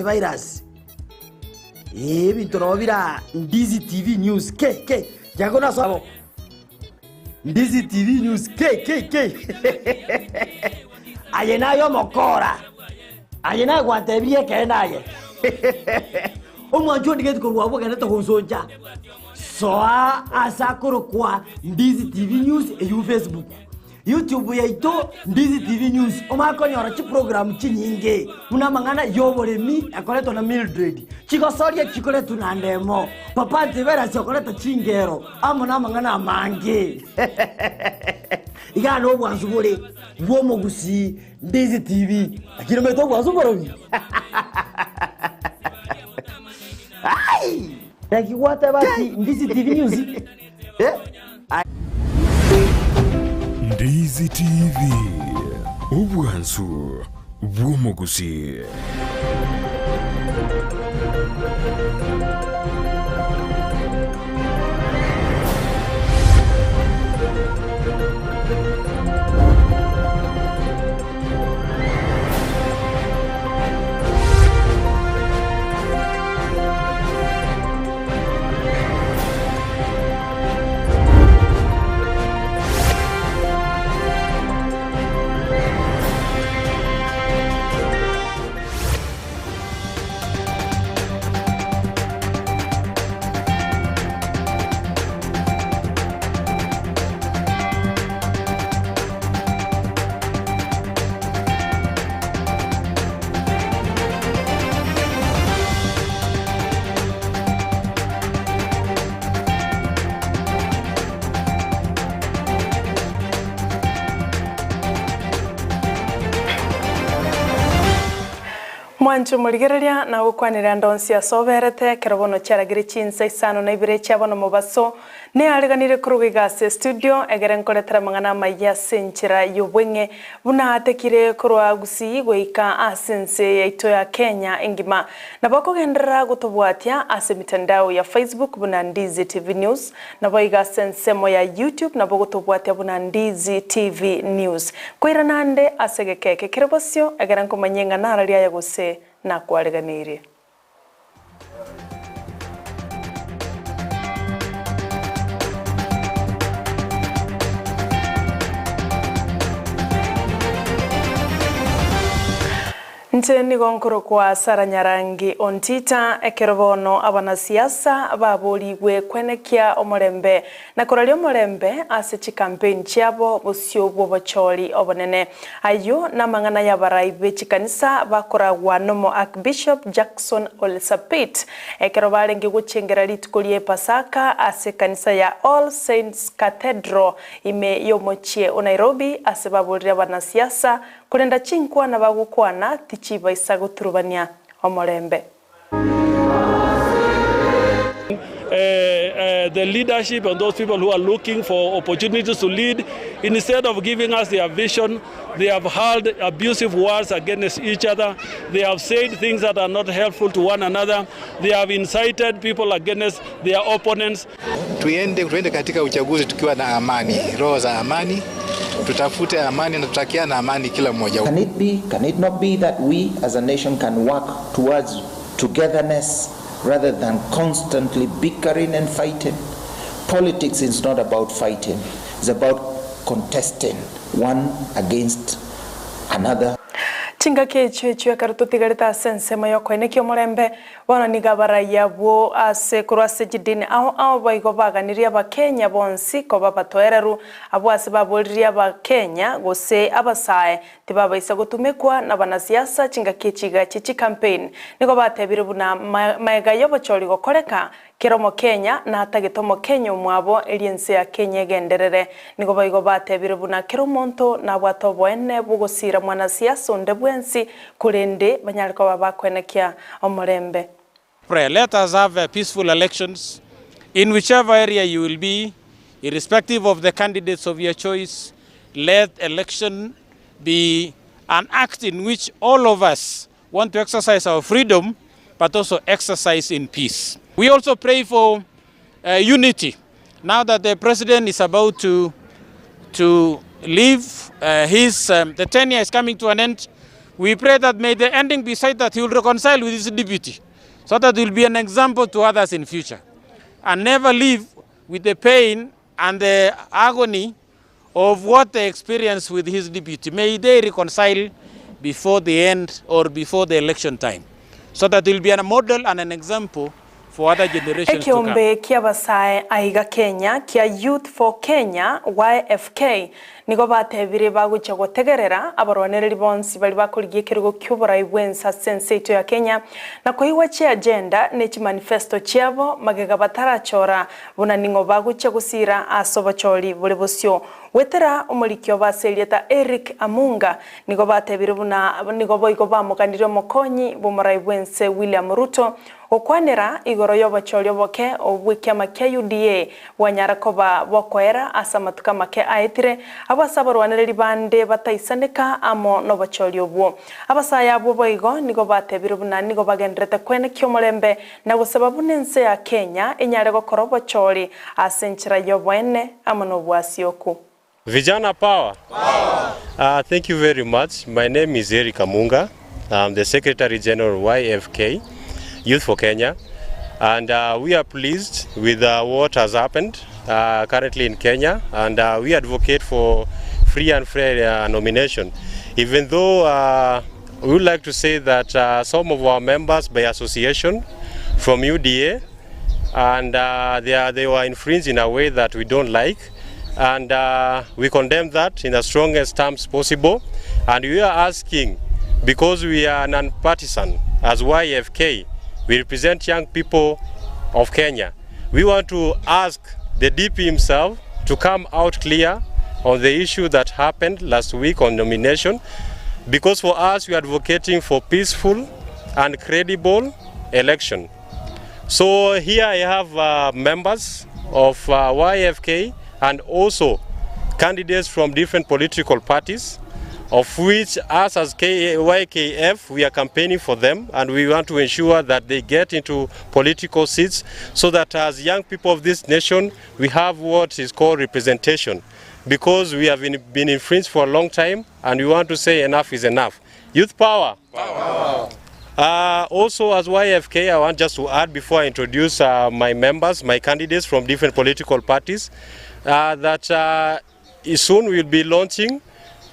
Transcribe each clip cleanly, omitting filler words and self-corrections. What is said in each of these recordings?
Antivirus ee ebinto nabo bira Ndizi TV News ke ke tiga nasoa bo Ndizi TV News ke ke ke aye naye omokora aye naye gwantebirie ekeene aye omwancho ondigeti korwa abwo ogenderete gonsoncha soa ase akorokwa Ndizi TV News eywo Facebook. YouTube yaito Ndizi TV News omanye konyora chiprogramu chinyinge buna amang'ana y'oboremi ekoretwa na Mildred, chigosoria chikoretwa na Ndemo, Papa Antivirus okoreta chingero amo namang'ana amange. Igaa nobwansu bore bw'omogusii Ndizi TV. Lakini omanyete obwansu mborobi? Ai! Naki gwateba ati Ndizi TV News? Eh? Ndizi TV, obwansu bw'omogusii. Mwanche omorigereria na gokwanera ande onsi ase oberete, ekero bono chiaragire chinsa isano na ibere chia bono mobaso, Neareganire korwa iga ase estudio, egere nkoretera amang'ana amayia ase enchera y'obweng'e, buna atekire korwa Gusii goika ase ense yaito ya Kenya engima. Nabo okogenderera gotobwatia ase emitandao ya Facebook buna Ndizi TV News, naboigo ase ensemo ya YouTube nabo ogotobwatia buna Ndizi TV News. Koirana ande ase egeka eke kere bosio, egere nkomanyie ng'a narari aye gose nakwareganeirie. Inche nigo nkorokwa Sarah Nyarangi Ontita, ekero bono abanasiasa baborigwe kwenekia omorembe na koraria omorembe ase chikampeini chiabo bosio bw'obochori obonene. Ayio namang'ana y'abarai be chikanisa bakoragwa nomo Archbishop Jackson Ole Sapit ekero barenge gochengera rituko ri'Epasaka ase ekanisa ya All Saints Cathedral ime y'omochie o Nairobi ase baborire abanasiasa korenda chinkwana bagokwana tichibaisa goturubania omorembe. the leadership and those people who are looking for opportunities to lead, instead of giving us their vision, they have hurled abusive words against each other. They have said things that are not helpful to one another. They have incited people against their opponents. Tuende, tuende katika uchaguzi tukiwa na amani, roho za amani, tutafute amani na tutakiana amani kila mmoja. Can it be, can it not be that we as a nation can work towards togetherness rather than constantly bickering and fighting? Politics is not about fighting, it's about contesting one against another. Chingaki echio echio ekero totigarete ase ensemo y'okoenekia omorembe, Bono nigo abarai abwo ase korwa ase chidini ao ao boigo baganirie Abakenya bonsi koba abatoereru, abwo ase baboririe Abakenya gose abasae tibabaisa gotumekwa nabanasiasa chingaki echi iga chie chicampaign. Nigo batebire buna maega y'obochori gokoreka, kera Omokenya natagete Omokenya omwabo erio ense ya Kenya egenderere. Nigo boigo batebire buna kera omonto nabwate oboene bw'ogosiira mwanasiasa onde bwensi korende banyare koba bakoenekia omorembe. Pray let us have peaceful elections in whichever area you will be irrespective of the candidates of your choice let election be an act in which all of us want to exercise our freedom but also exercise in peace. We also pray for uh, unity. Now that the president is about to, to leave, uh, his, um, the tenure is coming to an end, We pray that may the ending be such that he will reconcile with his deputy so that he will be an example to others in future and never live with the pain and the agony of what they experienced with his deputy. May they reconcile before the end or before the election time so that he will be a model and an example for other generations to come. Ekeombe ki'abasae aiga Kenya kia Youth for Kenya, YFK, nigo batebire bagochia gotegerera abarwanereri bonsi baria bakorigia ekerogo ki'oborai bw'ense ase ense yaito ya Kenya na koigwa chiagenda ne chimanifesto chiabo magega batarachora buna ning'o bagochia gosira ase obochori bore bosio. Goetera omoriki obo ase erieta Eric Amunga nigo batebire buna nigo boigo bamoganirie omokonyi bw'omorai bw'ense William Ruto Gokwanera igoro y'obochori oboke obwo bw'ekiama kia UDA bwanyara koba bokoera ase amatuko amake aetire, abwo ase abarwanereri bande bataisaneka amo nobochori obwo. Abasae abwo boigo nigo batebire buna nigo bagenderete kwenekia omorembe na gosaba buna ense ya Kenya enyare gokora obochori ase enchera y'oboene amo nobwasioku. Vijana power. Power. Uh, thank you very much. My name is Eric Amunga. I'm the Secretary General YFK, Youth for Kenya. And uh, we are pleased with uh, what has happened uh, currently in Kenya. And uh, we advocate for free and fair uh, nomination. Even though uh, we would like to say that uh, some of our members by association from UDA and uh, they, are, they were infringed in a way that we don't like and uh, we condemn that in the strongest terms possible and we are asking because we are non-partisan as YFK we represent young people of Kenya we want to ask the DP himself to come out clear on the issue that happened last week on nomination because for us we are advocating for peaceful and credible election So here I have uh, members of uh, YFK and also candidates from different political parties, of which us as K YKF, we are campaigning for them and we want to ensure that they get into political seats so that as young people of this nation, we have what is called representation because we have been, been infringed for a long time and we want to say enough is enough. Youth power. power. Uh, also, as YFK, I want just to add before I introduce uh, my members, my candidates from different political parties, uh, that uh, soon we'll be launching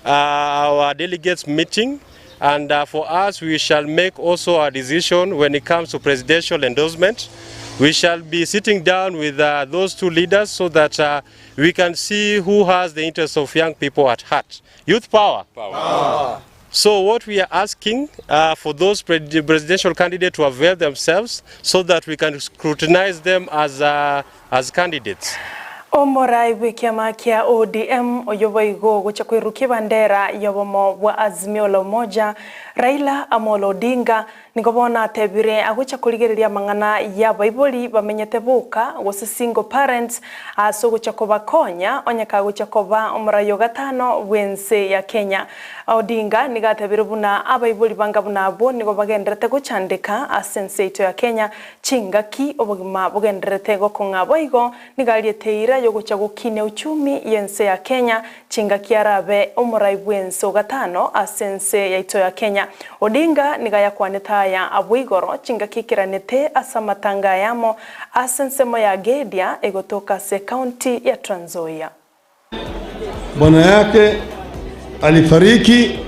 uh, our delegates meeting. And uh, for us, we shall make also a decision when it comes to presidential endorsement. We shall be sitting down with uh, those two leaders so that uh, we can see who has the interests of young people at heart. Youth power. power. power. So what we are asking uh, for those presidential candidates to avail themselves so that we can scrutinize them as, uh, as candidates. Omorai bw'ekiama kia ODM oyo boigo gocha koirukia ebandera y'obomo bwa Azimio la Umoja Raila Amolo Odinga nigo bono atebire agocha korigereria amang'ana y'abaibori bamenyete boka gose single parents ase ogocha kobakonya onye kagocha koba omorai o gatano bw'ense ya Kenya. Odinga nigo atebire buna abaibori banga buna abwo nigo bagenderete gochandeka ase ense yaito ya Kenya chingaki obogima bogendererete gokong'a boigo nigo ariete eira yogocha gokinia uchumi y'ense ya Kenya chingaki arabe omorai bw'ense o gatano ase ense yaito ya Kenya. Odinga nigo ayakwanete aya abwo igoro chingaki ekeranete ase amatanga ayamo ase ensemo ya Gedia egotoka ase ecounty ya Trans Nzoia. Bwana yake alifariki,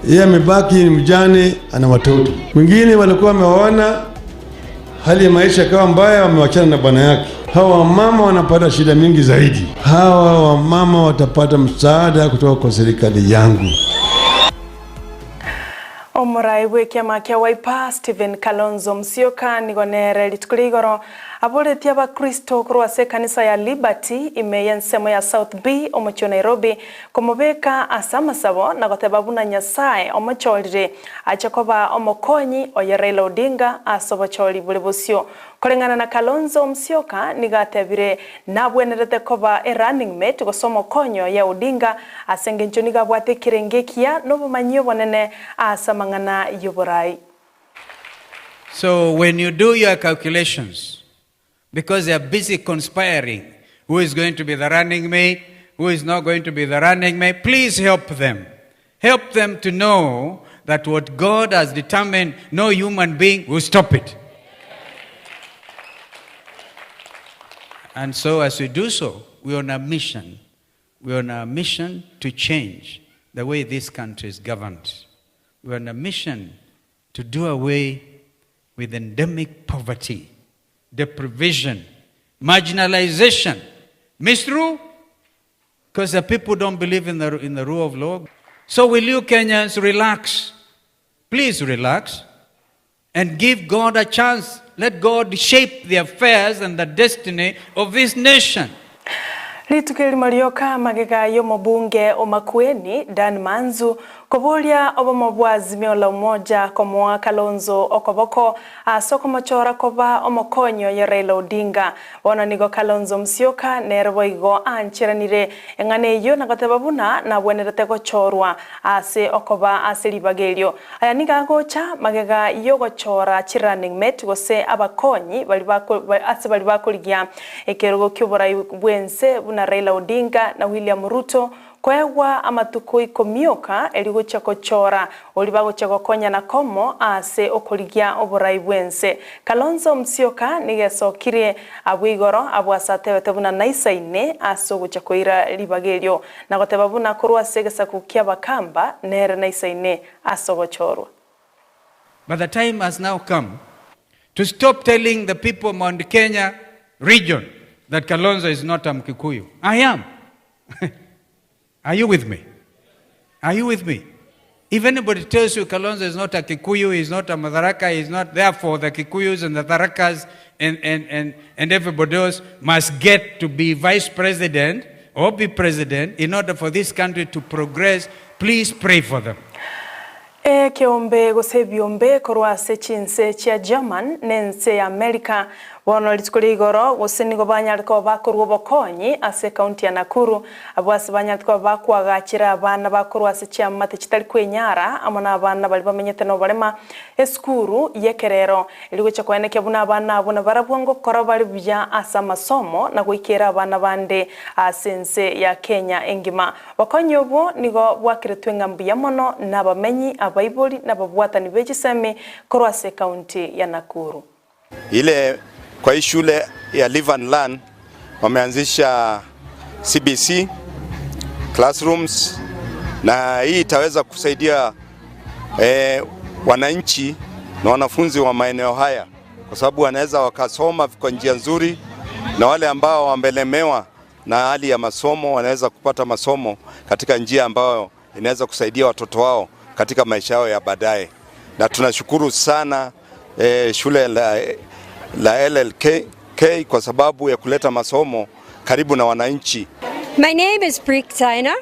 yeye amebaki ni mjane, ana watoto. Wengine walikuwa wameoana, hali ya maisha ikawa mbaya, wamewachana na bwana yake. Hawa wamama wanapata shida mingi zaidi. Hawa wamama watapata msaada kutoka kwa serikali yangu. Omorai bw'ekiama kia Wiper, Stephen Kalonzo Musyoka nigo nere rituko ria igoro aboretie abakristo korwa ase ekanisa ya Liberty ime y'ensemo ya South B omochie o Nairobi komobeka ase amasabo na goteba buna Nyasae omochorire ache koba omokonyi oye Raila Odinga ase obochori bore bosio. Koreng'ana na Kalonzo Musyoka nigo atebire nabwenerete koba e running mate gose omokonyi oye Odinga ase engencho nigo abwate ekerengo ekiya na obomanyi obonene ase amang'ana y'oborai. So when you do your calculations, because they are busy conspiring who is going to be the running mate, who is not going to be the running mate, please help them. Help them to know that what God has determined, no human being will stop it. And so, as we do so, we're on a mission. We're on a mission to change the way this country is governed. We're on a mission to do away with endemic poverty, deprivation, marginalization. Misrule? Because the people don't believe in the, in the rule of law. So, will you Kenyans relax? Please relax and give God a chance. Let God shape the affairs and the destiny of this nation. Rituko erimo rioka magega y'omobunge o Makueni, Dan Manzu, koboria obomo bwa Azimio la Umoja komoa Kalonzo okoboko ase okomochora koba omokonyi oye Raila Odinga. Bono nigo Kalonzo Musyoka nere boigo ancheranire eng'ana eyio na goteba buna nabwenerete gochorwa ase okoba ase ribaga erio. Aya nigo agocha magega y'ogochora chi-running mate gose abakonyi baria bako ase baria bakorigia ekerogo ki'oborai bw'ense buna Raila Odinga na William Ruto koegwa amatuko ikomi oka erio gochia gochora oria bagochia gokonyana komo ase okorigia oborai bw'ense. Kalonzo Musyoka nigo esokirie abwo igoro abwo ase atebete buna naisaine ase ogochia koira ribaga erio na goteba buna korwa ase egesaku ki'Abakamba nere naisaine ase ogochorwa. But the time has now come to stop telling the people of Mount Kenya region that Kalonzo is not a Mkikuyu. I am. Are you with me? Are you with me? If anybody tells you Kalonzo is not a Kikuyu, he's not a Madaraka, he's not, therefore the Kikuyus and the Tharakas and, and, and, and everybody else must get to be vice president or be president in order for this country to progress, please pray for them. Ekeombe gose ebiombe korwa ase chinse chia German na ense ya America bono rituko ria igoro gose nigo banyare koba bakorwa obokonyi ase ekaunti ya Nakuru abwo ase banyarete koba bakoagachera abana bakorwa ase chiamate chitari kwenyara amo na abana baria bamenyete noborema esukuru yekerero Erio gochia koenekia buna abana abwo nabarabwo ngokora bare buya ase amasomo na goikera abana bande ase ense ya Kenya engima. Bokonyi obwo nigo bwakeretwe ng'a mbuya mono nabamenyi, abaibori na ababwatani be chisemi korwa ase ekaunti ya Nakuru. Ile kwa hii shule ya Live and Learn wameanzisha CBC classrooms na hii itaweza kusaidia eh, wananchi na wanafunzi wa maeneo haya kwa sababu wanaweza wakasoma kwa njia nzuri, na wale ambao wamelemewa na hali ya masomo wanaweza kupata masomo katika njia ambayo inaweza kusaidia watoto wao katika maisha yao ya baadaye. Na tunashukuru sana eh, shule la, la LLK K kwa sababu ya kuleta masomo karibu na wananchi. My name is Briek Zeiner.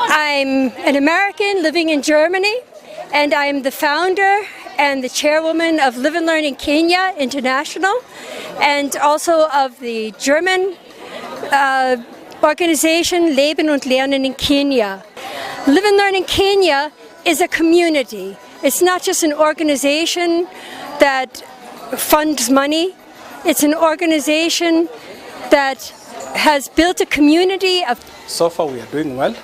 I'm an American living in Germany, and I'm the founder and the chairwoman of Live and Learn in Kenya International, and also of the German uh, organization Leben und Lernen in Kenya. Live and Learn in Kenya is a community. It's not just an organization that funds money. It's an organization that has built a community of So far we are doing well,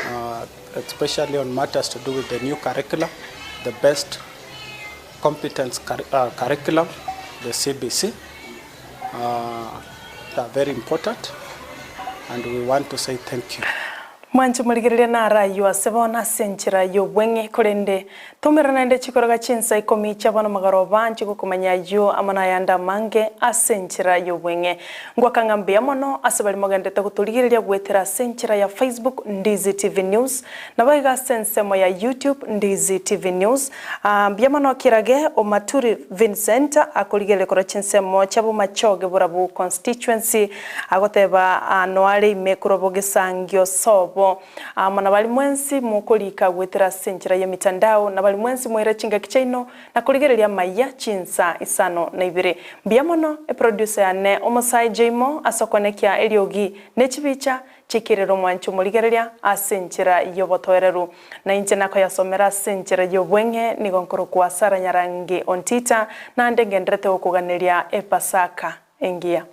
uh, especially on matters to do with the new curriculum, the best competence cur uh, curriculum, the CBC. Uh, they are very important and we want to say thank you. Mwanche morigereria narayio ase bono ase enchera y'obweng'e, korende tomerana naende chikoroga chinsa ikomi chia bono magoroba nchigokomanya ayio amo nayande amange ase enchera y'obweng'e. Ngoaka ng'a mbuya mono ase baria mogenderete gotorigereria goetera ase enchera ya Facebook Ndizi TV News, naboigo ase ensemo ya YouTube Ndizi TV News. Mbuya mono Kirage Omaturi Vincent akorigereria korwa chinsemo chia Bomachoge Borabu Constituency agoteba noare ime korwa bogesangio sobo. Amo nabari mwensi mokorika goetera ase enchera y'emitandao, nabari mwensi moire chingaki chiaino na korigereria amaiya chinsa isano na ibere. Mbuya mono eproducer yane Omosae Jaymo ase okonekia eriogi ne chibicha Chikerera omwancho omorigereria ase enchera y'obotoereru, na inche nakoyasomera ase enchera y'obweng'e, nigo nkorokwa Sara Nyarangi Ontita, naende ngenderete gokoganeria Epasaka engiya.